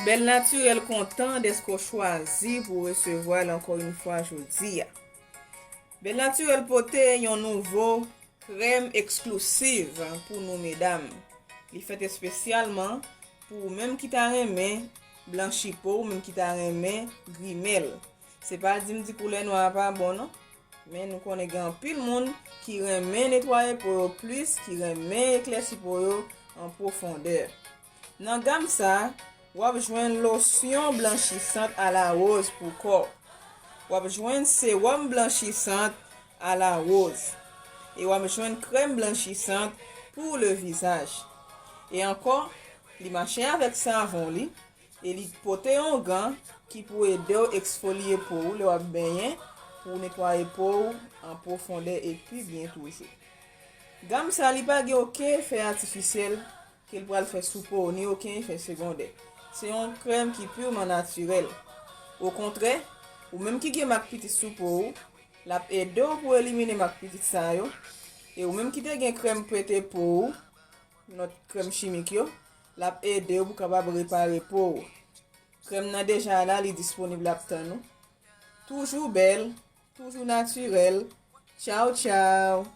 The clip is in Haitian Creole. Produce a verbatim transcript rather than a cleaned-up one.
Bèl Natirèl kontan dèske w chwazi pou w resevwa l ankò yon fwa jodi a. Bèl Natirèl pote yon nouvo krèm eksklisiv pou nou medam. Li fèt espesyalman pou ou menm ki ta renmen blanchi po, ou menm ki ta renmen grimèl. Se pa di m di koulè nwa a pa bon non. Men nou konnen gen anpil moun ki renmen netwaye po yo plis, ki renmen eklèsi po yo an pwofondè. Nan gam sa, w ap jwenn losyon blanchisant alawoz pou kò. W ap jwenn sewòm blanchisant alawoz. E w ap jwenn krèm blanchisant pou le vizaj. E ankò, li mache avèk savon li, e li pote yon gan ki pou ede w eksfolye po ou lè w ap benyen, pou w netwaye po ou an pwofondè e pi byen toujou. Gam sa li pa gen okenn efè atifisyèl ke l pral fè sou po ou, ni okenn efè segondè. Se yon krèm ki pirman natirèl. Okontrè, ou menm ki gen mak pitit sou po ou, l ap ede w pou elimine mak pitit sa yo. E ou menm ki te gen krèm pete po ou, lòt krèm chimik yo, l ap ede w pou kapab repare po ou. Krèm nan deja la, li disponib, l ap tann ou. Toujou bèl, toujou natirèl. Tchaw, tchaw!